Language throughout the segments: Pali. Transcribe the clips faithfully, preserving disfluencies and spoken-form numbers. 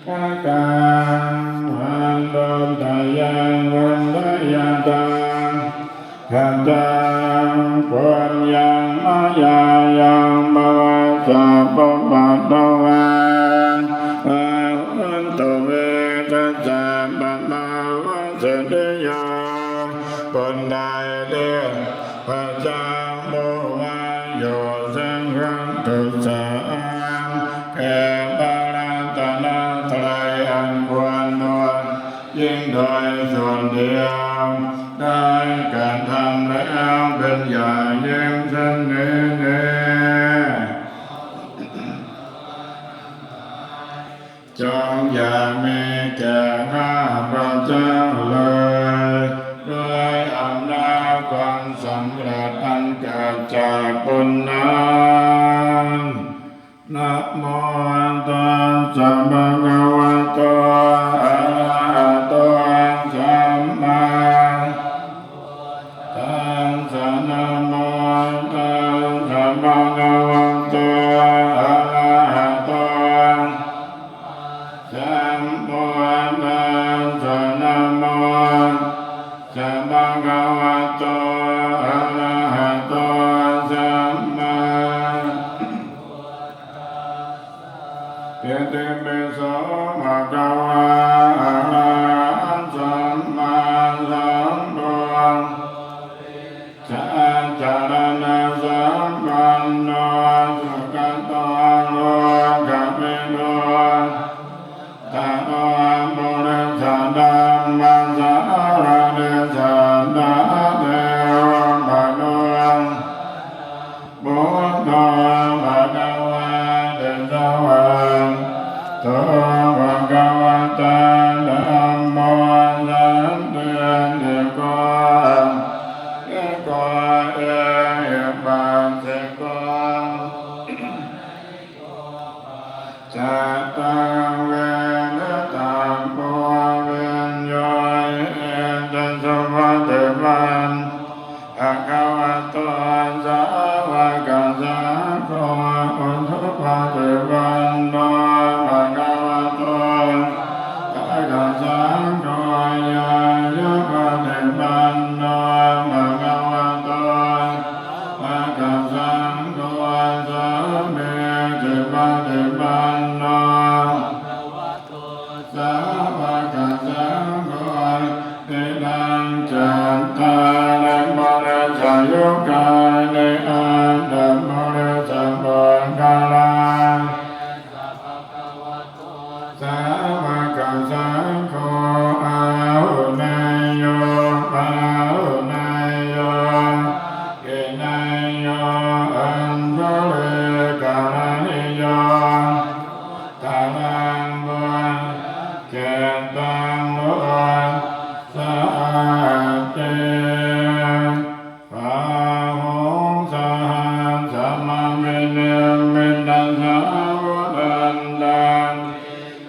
Kakaṃ vanduttayaṃ udayataṃ kataṃ puññaṃ mayā yaṃ bhavasāpupaddavā pahāntu me tassa pāpā vajjati yo บุญใดที่พระเจ้าผู้ว่าอยู่ซึ่งพระทุสาแก่พระรัตนตรัยอันควรด้วยยิ่งโดยส่วนเดียว ได้กระทำแล้วเป็นอย่างยิ่งเช่นนี้แล จงอย่ามีแก่ข้าพระเจ้าเลย ด้วยอำนาจความสำเร็จอันเกิดจากบุญนั้น Namo tassa bhagavato arahato sammā tassa. Namo tassa bhagavato arahato sambuddhassa. Namo tassa bhagavato arahato sammā Itipi so bhagavā arahaṃ sammāsambuddhajānasambhannasukhato lokavidū taro purisādhammasārathi satthā devamanussānaṃ buddho bhagavāti. Svākkhāto bhagavatā dhammo sandiṭṭhiko akāliko ehipassiko paccattaṃ veditabbo viññūhīti. Supaṭipanno bhagavato sāvakasaṅgho, ujupaṭipanno bhagavato sāvakasaṅgho, ñāyapaṭipanno bhagavato sāvakasaṅgho, sāmīcipaṭipanno sāvakasaṅgho, yadidaṃ cattāri purisayugāni aṭṭha purisapuggalā, sāvakasaṅgho āhuneyyo pāhuneyyo dakkhiṇeyyo añjalikaraṇīyo anuttaraṃ puññakkhettaṃ lokassāti. Bāhuṃ sahassamabhinimmitasāvudhantaṃ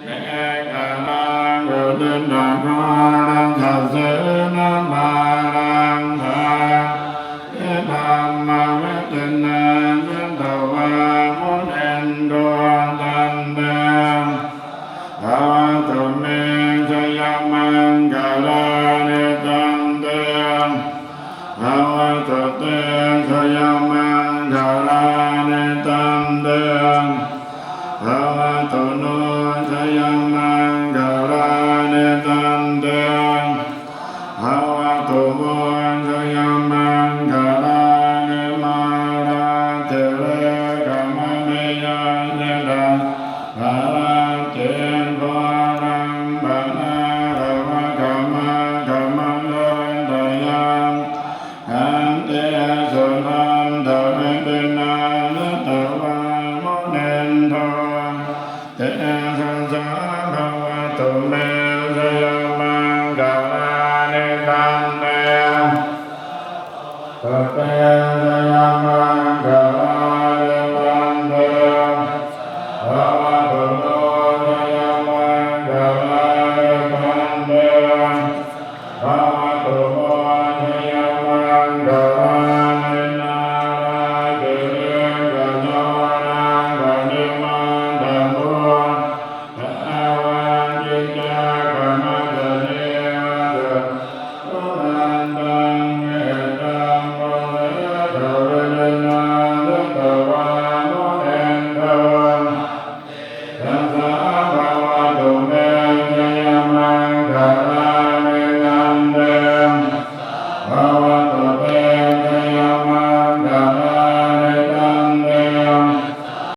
girimekhalaṃ uditaghorasasenamāraṃ dānādidhammavidhinā jitavā munindo tantejasā bhavatu me jayamaṅgalāni. Tantejasā bhavatu te jayamaṅgalāni. Tantejasā bhavatu no jayamaṅgalāni. Tantejasā bhavatu vo jayamaṅgalāni. Mārātirekamabhiyujjhitasabbarattiṃ ghorampanāḷavakamakkhamathaddhayakkhaṃ khantīsudantavidhinā jitavā munindo tejasā